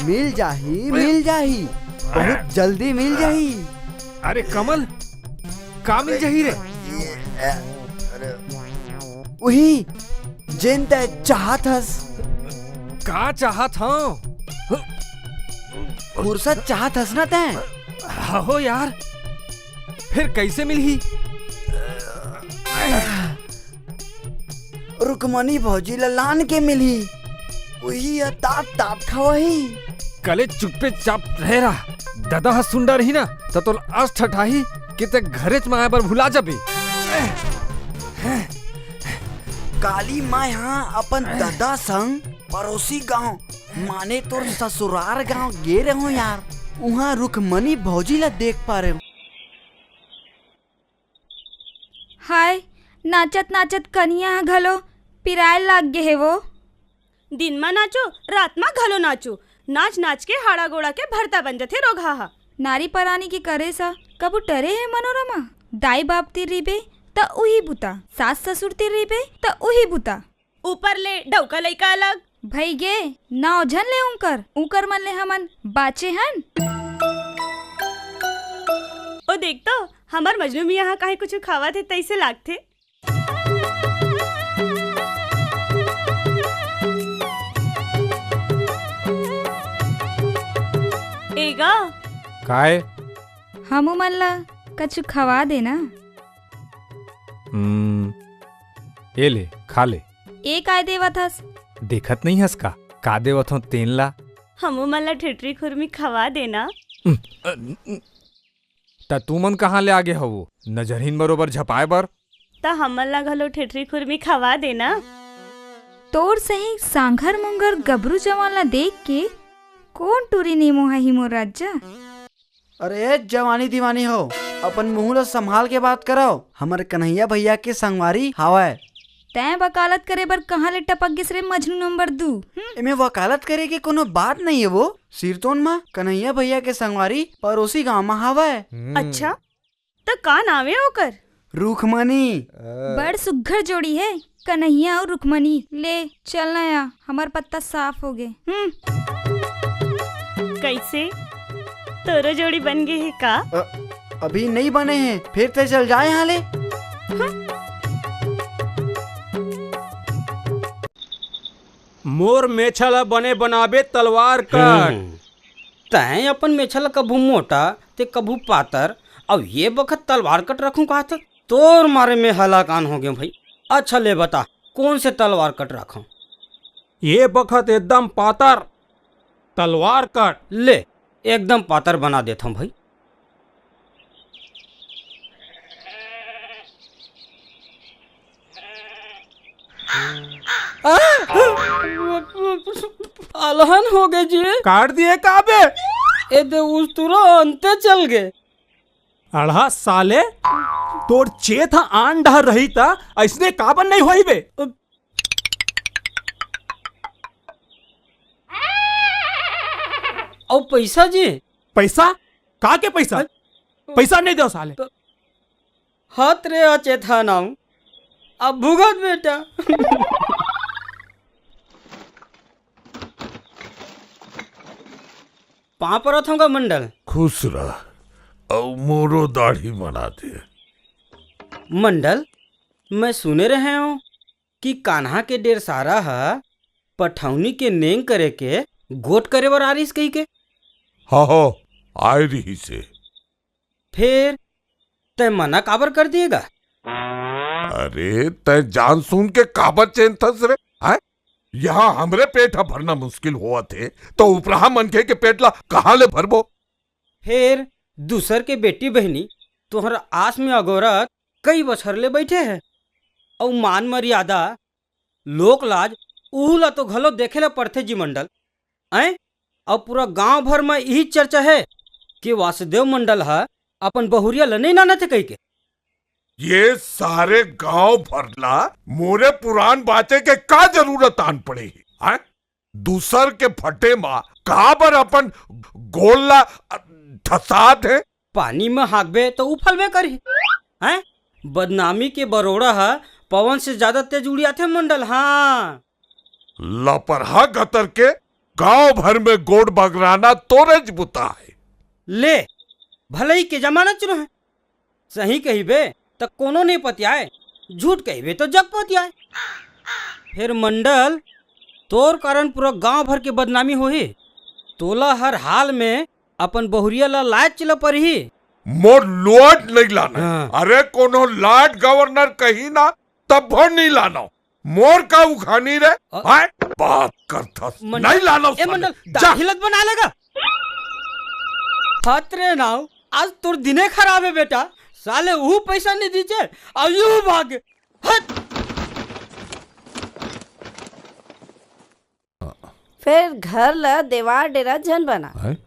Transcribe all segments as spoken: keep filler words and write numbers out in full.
मिल जाही, मिल जाही, बहुत जल्दी मिल जाही। अरे कमल, का मिल जाही रे? उही, जेन तै चाहत हस। का चाहत हंव? फुरसत चाहत हस ना तै? हो यार, फेर कइसे मिलही? रुकमनी भौजी ला लान के मिलही, उही ह तात तात खवाही। कले चुप्पे चाप रहे रह, ददा ह सुन डरही ना, त तोला अस ठठाही कि तै घरेच म आए बर भुला जाबे। काली मैं ह अपन ददा संग परोसी गांव, माने तोर ससुरार गांव गे रहेंव यार, उहां रुकमनी भौजी ला देख पारेंव। हाय, नाचत नाचत कनिया ह घलो पिराय लाग गे हे वो। दिन मा नाचो, रात मा घलो नाचो। नाच नाच के हाड़ा गोड़ा के भरता बन जथे रोगहा ह। नारी परानी के करे सा कभू टरे हे मनोरमा? दाई बाप तीर रहिबे त उही बुता, सास ससुर तीर रहिबे त उही बुता। ऊपर ले डौका लइका अलग। भई गे, नाव झन ले उंकर, उंकर मन ले हमन बाचे हन। ओ देख तो, हमर मजनू मियाँ ह काहे कुछु खावत हे, तइसे लागथे। ए गा। काय? हमू मन ला कछु खवा देना। हम्म, ए ले, खा ले। ए काय देवत हस? देखत नइ हस का, का देवत हंव तेन ला? हमू मन ला ठेठरी खुरमी खवा देना। उम, अ, उम, त तुमन कहाँ ले आगे हवो? नजरहीन बरोबर झपाए बर? त हमन ला घलो ठेठरी खुरमी खवा देना। तोर सही सांघर मुंगर गबरू जवान ला देख के कोन टूरी नीमो हाही मोर राजा? अरे जवानी दीवानी हो, अपन मुंह ला संभाल के बात करव। हमर कन्हैया भैया के संगवारी हावय। तैं वकालत करे बर कहाँ ले टपक गिस रे मजनू नंबर दू? हम्म? एमे वकालत करे के कोनो बात नइ हे वो। सिरतोन म कन्हैया भैया के संगवारी परोसी गांव म हावय। हम्म। अच्छा, त का नाव हे ओकर? रुखमनी। बड़ सुग्घर जोड़ी हे, कन्हैया अउ रुखमनी। ले, चल ना या, हमर पत्ता साफ होगे। हम्म। कइसे? तोरो जोड़ी बन गे हे का? अ, अभी नइ बने हे, फेर तैं चल जा यहाँ ले। हम्म। मोर मेछा ल बने बनाबे तलवार कट। हम्म। तैं अपन मेछा ल कभू मोटा, ते कभू पातर, अउ ये बखत तलवार कट रखूं कहत हस? तोर मारे में हलाकान हो गेंव भई। अच्छा ले बता, कोन से तलवार कट रखंव? ये बखत एकदम पातर तलवार कट। ले, एकदम पातर बना देथंव भई। आ! अलहन हो गे जी। काट दिए का बे? ए दे उस तुरंते चल गे। अड़हा साले, तोर चेत ह आन डहर रही त अइसने काबर नइ होही बे? अउ पइसा जी? पइसा? का के पइसा? अ- पइसा नइ देव साले। त- हत रे अचेत ह नाऊ। अब भुगत बेटा। पाँव परत हंव गा मंडल। खुश रह, अउ मोरो दाढ़ी बना दे। मंडल, मैं सुने रहेंव कि कान्हा के डेरसारा ह पठौनी के नेंग करे के गोठ करे बर आ रिहिस कहिके। हाँ हो, आय रिहिसे। फेर तैं मना काबर कर दिए गा? अरे, तैं जान सुन के काबर चेंतथस रे? हैं? यहाँ हमरे पेट ह भरना मुश्किल होवत हे, त उपरहा मनखे के पेट ला कहाँ ले भरबो? फेर दूसर के बेटी बहिनी तोहर आस में अगोरत कई बछर ले बइठे हे, अउ मान मर्यादा, लोक लाज, उहू ला तो घलो देखे ला पड़थे जी मंडल। अँय? अउ पूरा गांव भर म इही चर्चा हे कि वासुदेव मंडल ह अपन बहुरिया ल नइ नानत हे कहिके। ये सारे गांव भर ला मोरे पुरान बाचे के का जरूरत आन पड़े हे, हैं? दूसर के फटे म काबर अपन गोड़ ला, अ, धसात हे? पानी म हाँकबे त उफलबे करही, हैं? बदनामी के बरोड़ा ह पवन से जादा तेज उड़ियाथे मंडल, हाँ। लपरहा गतर के, गांव भर में गोड़ बगराना तोरेच बुता हे। ले, भलई के जमाना चुनो हे। सही कहिबे त कोनो नइ पतियाय, झूठ कहिबे त जग पतियाय। फेर मंडल, तोर कारण पूरा गांव भर के बदनामी होही। तोला हर हाल में अपन बहुरिया ला लायच ल परही। मोर लोट नइ लाना। हाँ। अरे कोनो लाट गवर्नर कही ना, तब भर नइ लाना। मोर का उखानी रे? अ- हाय, बात करथस। मंडल, नइ लाना ए साले। मंडल, जा। दाढ़ी लत बना लेगा। हत रे नाव, आज तोर दिने खराब हे बेटा। साले ऊ पैसा नइ दीचे, अउ यू भागे। हत। फेर घर ल देवार डेरा झन बना। हैं?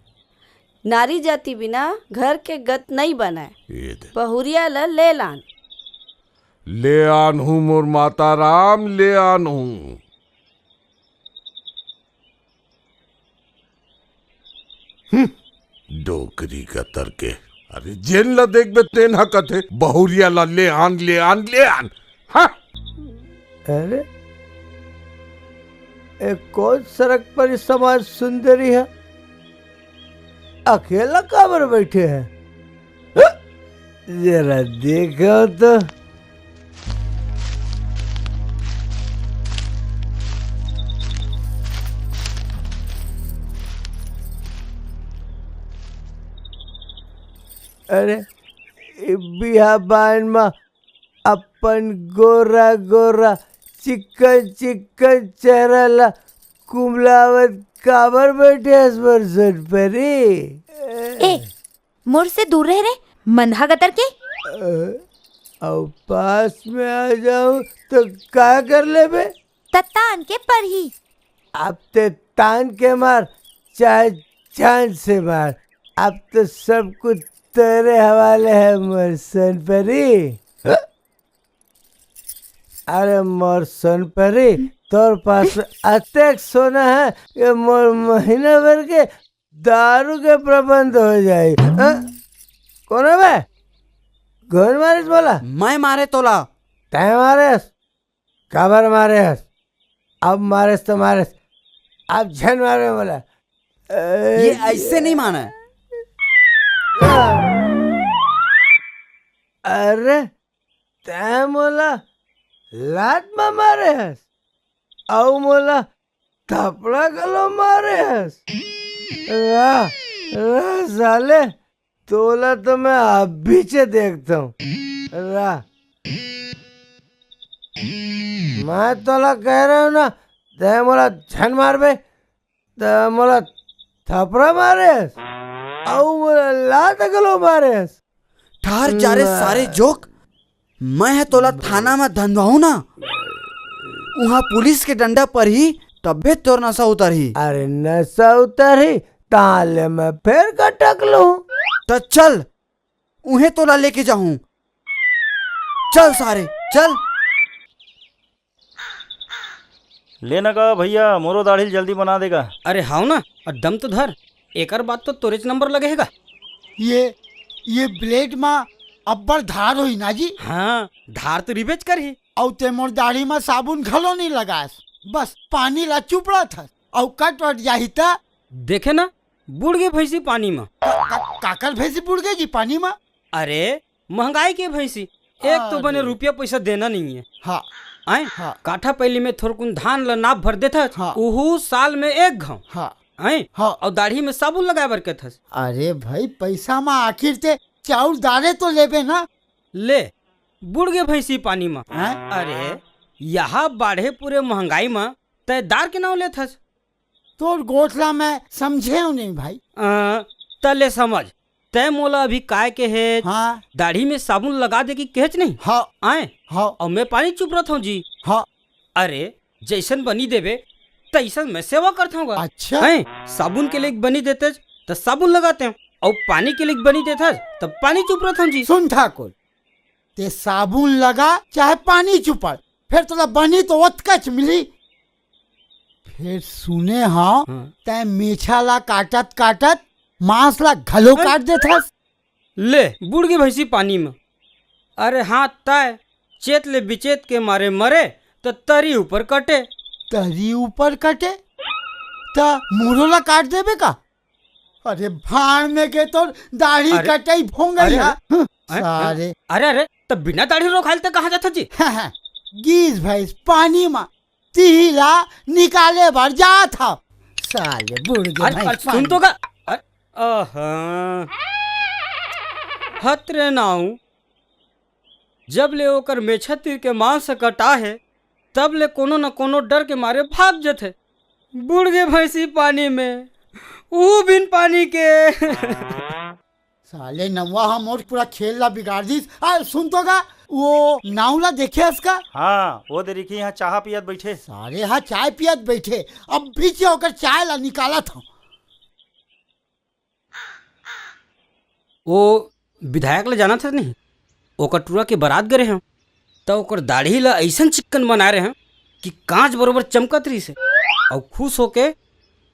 नारी जाति बिना घर के गत नइ बनय। ये दे। बहुरिया ल ले लान। ले आन हूँ मोर माता राम, ले आन हूँ। हम्म, डोकरी गतर के। अरे, जेन ला देखबे, तेन हा कथे, "बहुरिया ला ले आन, ले आन, ले आन।" हाँ। अरे, ए कोन सड़क पर समाज सुंदरी हे? अकेला काबर बइठे हे? जरा देखो तो। अरे, ए बिहा बान म अपन गोरा गोरा चिक्कन चिक्कन चेहरा ला कुमलावत काबर बइठे हस मोर सोनपरी? ए, मोर से दूर रह रे, मंदहा गतर के। अ, अउ पास में आ जाऊं तो का कर लेबे? त तान के परही। अब ते तान के मार, चाहे जान से मार, अब तो सब कुछ तेरे हवाले है मोर सोनपरी। अरे मोर सोनपरी, तोर पास अतेक सोना है कि मोर महीना भर के दारू के प्रबंध हो जाई। हाँ? कोन हे बे? कोन मारिस बोला? मैं मारे तोला। तैं मारेस? काबर मारे हस? अब मारेस तो मारेस, अब झन मारे मोला। ये ऐसे नहीं माना है। अरे, तैं मोला लात म मारे हस, अउ मोला थपड़ा घलो मारे हस। रा, रा साले, तोला तो मैं अभी से देखता हूँ। रा, मैं तोला कह रहा हूँ ना, तैं मोला झन मारबे, त मोला थपड़ा मारेस, अउ मोला लात घलो मारेस। ठहर जा रे ना। सारे जोक, मैं ह तोला थाना म धंधवाहूं ना, उहां पुलिस के डंडा परही, तभे तोर नशा उतरही। अरे नशा उतरही, ताले मैं फेर कटक लूं। त चल, उहें तोला लेके जाहूं। चल सारे, चल। ले न गा भैया, मोरो दाढ़ी ल जल्दी बना दे गा। अरे हाव ना, अउ दम तो धर, एकर बाद तो तोरेच नंबर लगे हे गा। ये, ये ब्लेड म अब्बड़ धार होही ना जी? हाँ, धार तो रिबेच करही। अउ ते मोर दाढ़ी म साबुन घलो नइ लगास, बस पानी ला चुपड़त हस, अउ कट वट जाही त? देखे ना, बुड़ गे भैंसी पानी म। का, का, काकर भैंसी बुड़ गे जी पानी म? अरे, महंगाई के भैंसी, एक तो बने अरे। रुपया पइसा देना नइ हे। हाँ। आय? हाँ। काठा पैली में थोरकुन धान ल नाप भर देथस, हाँ। उहू साल में एक घांव। हाँ। आय? हाँ। अउ दाढ़ी में साबुन लगाए बर कथस। अरे भाई, पइसा म आखिर ते चाउर दारे तो लेबे ना। ले, बुड़ गे भैंसी पानी म। हैं? अरे, यहा बाढ़े पूरे महंगाई म तैं दार के नाव लेथस। तोर गोठ ला मैं समझेंव नहीं भाई। अ, त ले समझ, तैं मोला अभी काय केहेच? हाँ। दाढ़ी में साबुन लगा दे कि केहेच नहीं? हाँ। आय? हाँ। अउ मैं पानी चुपरत हंव जी। हाँ। अरे, जइसन बनी देबे, तइसन मैं सेवा करत हंव गा। अच्छा। हैं? साबुन के लिए बनी देतेच, त साबुन लगातेंव, अउ पानी के लिए बनी देथस, त पानी चुपरत हंव जी। सुन ठाकुर, ते साबुन लगा चाहे पानी चुपड़, फेर तोला बनी तो ओतकच मिली। फेर सुने हंव, हाँ। तैं मेछा ला काटत काटत मांस ला घलो हाँ। काट देथस। ले, बुड़ गे भैंसी पानी म। अरे हाँ, तैं चेत ले बिचेत के मारे मरे, त तरी ऊपर कटे। तरी ऊपर कटे? त मुरो ला काट देबे का? अरे भाड़ में के तोर दाढ़ी अरे, कटई भोंगई अरे, हा। अरे, हं, अरे, सारे। अरे, अरे, त बिना दाढ़ी रोखाइल ते कहाँ जाथस जी? गीस भैंस पानी मा, तिही ला निकाले बर जात हव। साले बुड़ गे अरे, भैंस अरे, सुन पानी। तो का? अरे, अहा। हत रे नाऊ, जब ले ओकर मेछा तीर के मांस ह कटा हे, तब ले कोनो न कोनो डर के मारे भाग जथे। बुड़ गे भैंसी पानी में, ऊ बिन पानी के। साले नउवा ह मोर पूरा खेल ला बिगाड़ दिस। आ, सुन तो गा, वो नाऊ ला देखे हस का? हाँ, वो दे रिखी यहाँ चाह पियत बैठे। साले हा चाय पियत बैठे, अब पीछे ओकर चाय ला निकालत हूँ। वो विधायक ला जानत हस नहीं, ओकर टूरा के बारात गे रेहेंव, त ओकर दाढ़ी ला अइसन चिक्कन बनाए रेहेंव कि कांच बरोबर चमकत रहिस हे। अउ खुश होके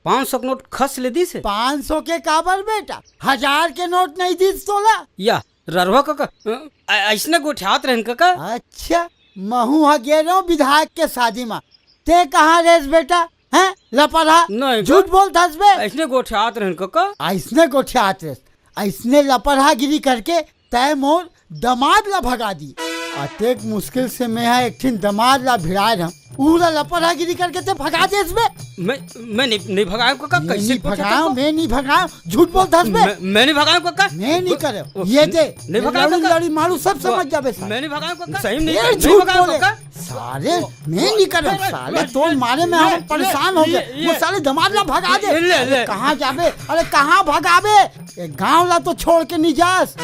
पाँच सौ के नोट खस ले दिस हे। पाँच सौ के काबर बेटा, हजार के नोट नहीं दिस तोला? या, ररवा कका, अ, अ-, अइसने गोठियात रहेन कका। अच्छा, महूं ह गे रेहेंव विधायक के शादी मा, ते कहाँ रेहेस बेटा? हैं, लपरहा? नहीं झूठ का? बोलत हस बे। अइसने गोठियात रहेन कका। अइसने गोठियात रेहेस, अइसने लपरहागिरी करके तैं मोर दमाद ला भगा दिस। अतेक मुश्किल से मैं हा एक ठिन दमाद ला भिड़ाए रहेंव, ऊ ला लपरहागिरी करके तैं भगा देस बे। मैं, मैं नहीं, नहीं भगाएंव कका, मैं कैसे नहीं भगाएंव, मैं नहीं भगाएंव, झूठ बोलत हस बे। मैं, मैं नहीं भगाएंव कका। मैं नहीं करेंव, ये दे, नहीं भगाएंव लड़ी, कका। लड़ी मारू, सब समझ जाबे साले। मैं नहीं भगाएंव कका, सही में नहीं, ये नहीं झूठ भगाएंव बोले। कका। साले, मैं नहीं करेंव, साले, तोर मारे में हम परेशान हो गे। ये, ये, वो साले दमाद ला भगा दे। ये ले, ले। अरे कहाँ जाबे? अरे कहाँ भगाबे? ये गांव ला तो छोड़ के नहीं जास।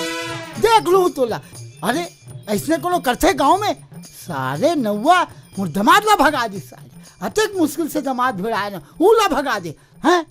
देख लूं तोला। अरे, अइसने कोनो करथे गांव में? साले नउवा, मोर दमाद ला भगा दिस साले। अतेक मुश्किल से दमाद भिड़ाए रहेंव, ऊ ला भगा दे। हैं?